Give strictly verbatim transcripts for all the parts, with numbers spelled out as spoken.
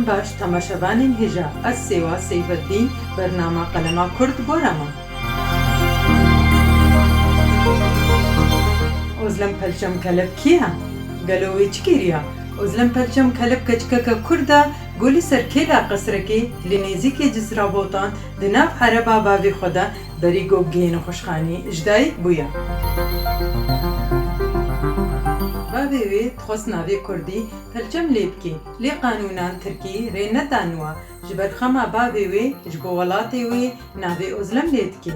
Baş temaşevanên hêja, ez Sêwa Seyfeddîn, bernama Qelema Kurd bo re me. Ozlem Pelçem Kelep kî ye? Gelo wê çi kiriya? Ozlem Pelçem Kelep keçikeke Kurd e, ku li ser kêla Qesrekê li nêzîkê Cizra Botan di nav ereba bavê xwe de berî ku bigihîne xweşxanî ji dayik bûye. Bavê wê dixwest navê Kurdî Pelçem lê bikê, lê qanûnan tirkî rê nedan we. Ji ber xema bavê wê ji bo welatê wê navê Ozlem lê dikê.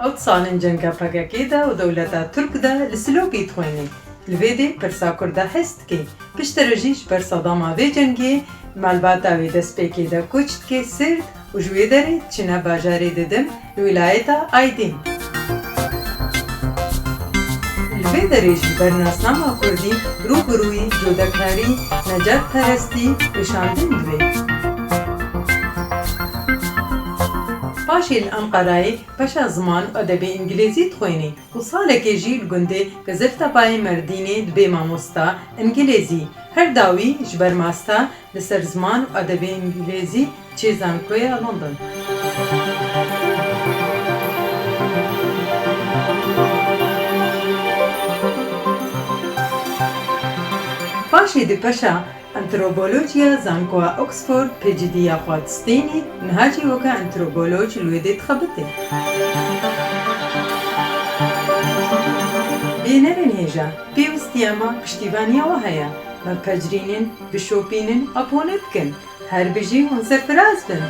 Ew di salên cenga P K K de û dewleta Tirk de li Silopî dixwênê. Li vê dê pirsa Kurda hez dike. Piştre jî ji ber sedama vê cengê malbata wê destpêkê de koç dike Sêrd û ji wê derê diçine bajarê Didim li wîlayeta Aydîn. Li vê derê jî bernasnama kurdî rû bi rûyî codekarî, necatperestî û şandin dibe. Paşê li Enqerayê peşa ziman û edebê îngilîzî dixwênê û salekê jî li gundê Qiziltepayê Merdînê dibe mamosta îngilîzî. Her dawî ji ber masta li ser ziman û edebê îngilîzî çê zankoya London. Paşê di peşa antropolojiya zankoya Oxford pêcîdiya xwe distînî, niha jî weke antropoloj li wê dê dixebitê. Bînerên hêja, pêwistiya me piştîvaniya we heye. Me pecirînin, bişopînin, abone bikin. Her bijî hûn serfiraz bin.